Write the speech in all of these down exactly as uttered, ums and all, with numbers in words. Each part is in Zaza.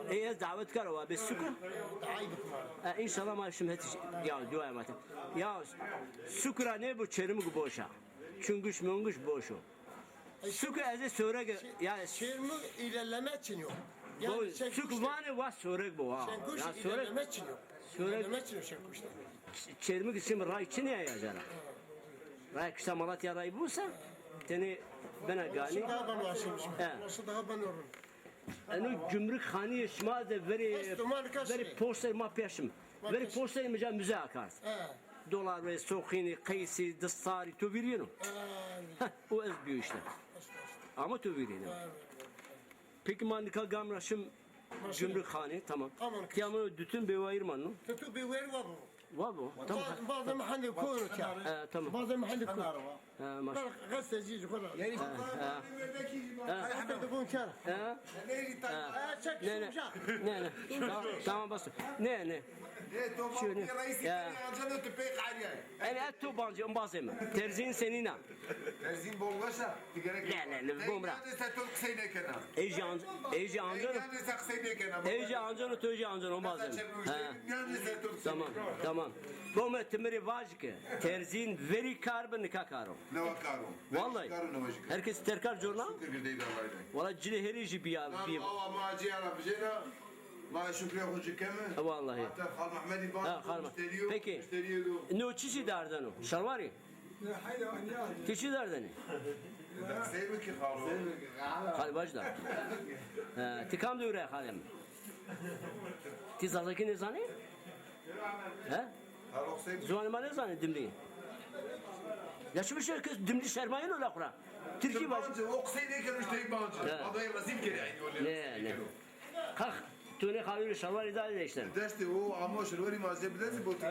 Ey, ez dawet karo wa be Sukra. E, înşallah ma şim hetî ya duaya ma te. Ya Sukra ne bu, Çermik boş a. Çunguş munguş boş o. Sukra ez ê Soreg ya. Çermik ilerleme çin yok. Yani Suk vane wa Soreg bu ha. Şenkuş ilerleme çin yok. Soreg. İlerleme çin yok Şenkuş'ta. Çermik için ray çin ya ya cara. Ray kışta Malatya ray bu se. Teni bena gani. Daha ben aşılmış. He. Nasıl daha ben orun. Eno Gümrük Hanî şima de verê, verê poster ma pêşim. Verê posterî mi ca müze akart. Dolar ve soxînî, qeysî, distarî, to vîrîno. Heh, o ez bîyo işte. Ama to vîrîno. Peki ma nika gam ra şim Gümrük Hanî, tamam. Tamam. Tiya mi dutun bêwayîr manno. Tutu bêwayîr wa bu. Wa bo. Tamam. Bazı mahallî koyun ya. He, tamam. Bazı mahallî koyun. He, maş. Gazeteci yukarı. Yeri. He, he. Hatta da bunker. He. He. Ne ne. Ne ne. Tamam, tamam bas. Ne ne. E, to bak, reisi ya. Yancanı tüpek ariyay. Ene et tu bancı, embazem. Terzin senina. Terzin bolgaşa. Ne ne ne, bom ra. Sen Türk seyne kena. Ejî anc-, ejî ancano. Ejî ancano, to ejî ancano, embazem. Ha. Tamam, tamam. Bome ti mi rê vaj ke, terzîn verî kar bi, nika kar o. Newa kar o. Vallahi. Kar o, newa jî kar. Herkes terkar corna. Şükür bir deyda Allah'tan. Wala cilê herî jî biya, biya. Ama acı yara bijena. Ma şükrê xo jî keme. Vallahi. Hatta Xal Mehmedî ban. Ha, Xal Mehmed. Peki. No çi jî dardeno? Şalwarî? Ti çi derdenî? Seymi ki xalo. Xalê baş da. He, ti kam dewre xalê mi? Ti zazakî nêzanî? He? Ziwanê ma nêzanî, dimlî. Ya çi bişe kes dimlî şermayîno la xura. Tirkî baş. Bancı, o qisey nêkeno, işte bancı. He. Adayı rezil kere aynı öyle. Ne, ne. Kax, tu nê xalî rê şalwarî da de işte. Destê o ama şalwarî ma zê bidezî botu.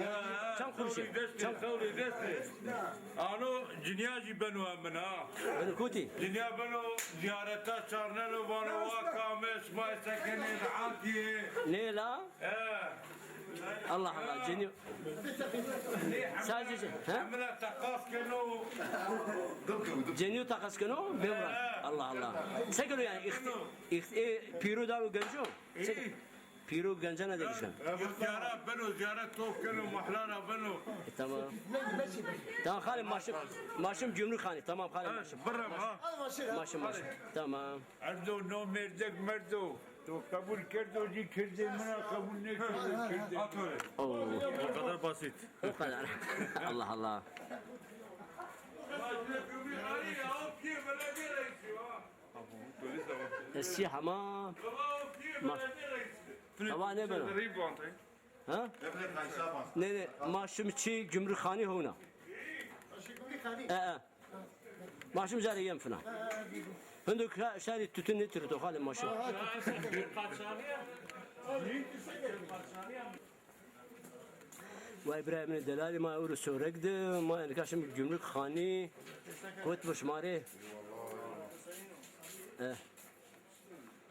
Çam kuruşe? Çam kuruşe? Ano cinya jî beno emin ha. Beno kotî? Cinya beno ziyareta çarneno, vano wa kame, şima sekenê, rahat yê. Nê la? He. Allah Allah, cenî. Sadece, ha? Emine takas keno. Cenîyo takas keno, bevra. He. Allah Allah. Se keno yani, ixt-, ixt-, e, pîro dano genco? Pîro gencana de kişen. Ziyaret beno, ziyaret to keno, mahlara beno. E, tamam. Tamam, xalê maşim, maşim Gümrük Hanî. Tamam, xalê maşim. Birem ha. Maşim, maşim. Tamam. Erdo no merdek merdo. To qebul kerdo, jî kirdê min a, qebul nêkerdo, kirdê. Oo. O kadar basit. O kadar. Allah Allah. Esî hema. Ma-, tawa ne beno? Ha? Ne ne, ma şim çi Gümrük Hanî hona. E, e. Ma şim carê yem fina. Hindo ka-, şarî tutun nêtirito xalê ma şim. Vay birayê min delalî, ma ewro Soreg de, ma nika şim Gümrük Hanî. Qewet bo şima rê. E.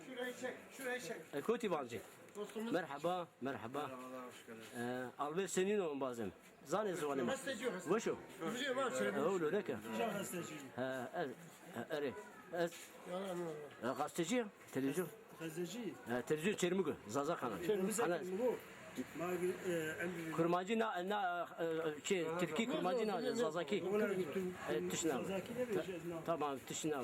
Şurayı çek, şurayı çek. E, kotî bancî? Dostumuz. Merheba, merheba. Merhabalar, hoş geldiniz. E, Albert senîn o, embazem? Zanê ziwanê ma. Gazeteci o, gazeteci. Weş o? Biliyorum abi, şey. E, ewlo neke. Güzel gazeteci. He, ez, he, erê. Ez, e, gazeteci ya, televizyon. Gazeteci. E, televizyon Çermik o, Zaza kanal. Çermik. Ana. Çermik bu. Ma, e, emri. Kurmancî na, na, e, şey, Tirkî kurmancî na, Zazakî. E, tişna. Zazakî de bir şey, na. Tamam, tişna.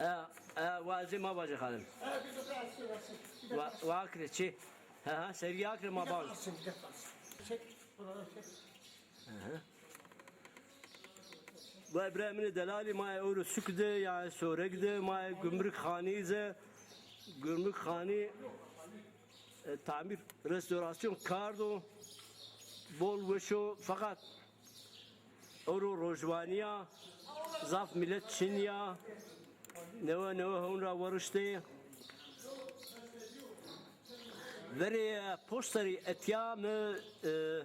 E, e, wa zê ma vajê xalim. Wa, wa akre çi? Ha, ha, sergî akre ma baz. Çek, buraları çek. Aha. Bu birayê min ê delalî, ma ewro Suk de, ya Soreg de, ma Gümrük Hanî de, Gümrük Hanî, e, tamîr, restorasyon kardo, bol weş o, feqet ewro rojwanî ya, zaf milet çin ya, newe newe hewn ra weriştê. Verê, e, posterî etya mi, e,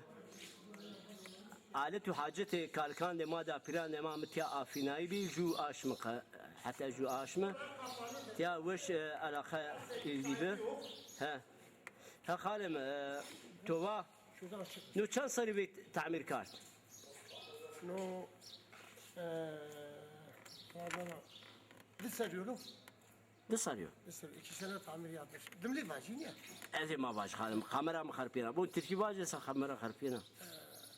alet û hacetê kalikandê ma de, pîrandê ma mi tiya afînayî bî, jû aşmi qe-, heta jû aşmi. Ya weş, e, alaqa, ilgi bi. He. Ha xalem, e, to va. Şuradan çık. No çend serrî bî tamîr kerd? No, e, pardon. Di serrî yo. Di serrî yo. Di serrî, iki sene tamir yapmış. Dimlî vajî niye? Ez ê ma vaj xalem. Kamera mi xerpîna. Bu tirkî vajê sa kamera xerpîna.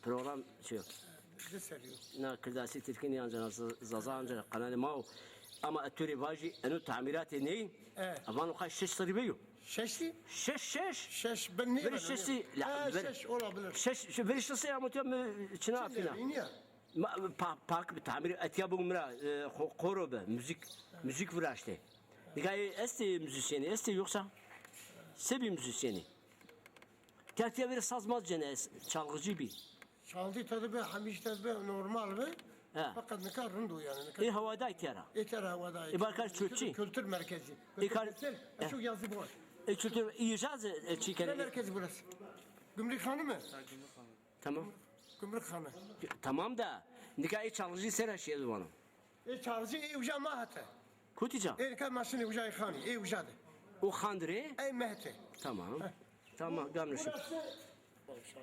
Program şey. Di serrî yo. Na kirdasî tirkî nî ancena z-, zaza ancena kanalê ma o. Ama ez to rê vajî eno tamîratê ney. E. Vano qay şeş serrî bî yo. Şeşlî? Şeş, şeş. Şeş, ben ne Verî şeşlî. La, verî şeş olabilir. Şeş, şeş, verî şeşlî ama tu mi çina afîna. Niye? Ma, pa-, pak bi tamîr etiya bu mira, e, xo-, koro bi, müzik, müzik viraştê. Digayê estê müzisyenî, estê yoksa? Se bî müzisyenî? Tiya tiya verî saz maz cene ez, çalgıcı bî. Çalgı tadı be, hemiş tadı be, normal be. He. Fakat nika rind o yani. Nika E, havadayî tiya ra. E, tiya ra havadayî. E, barkar çöpçü. Kültür, kültür merkezi. E, kar- Kültür merkezi. E, çok yazı bu var. E, kültür, îcaz, e, çî Ne kere. Merkezi burası? Gümrük Hanı mı? Tamam. Gümrük Hanı. Tamam da, nika e çalgıcı sera şîye zıwanım. E çalgıcı e uca ma hete. Kotî ca? E nika maşinê uca e xanî, e uca de. O xandirê? E mehte. Tamam. Tamam, gamle şu. Burası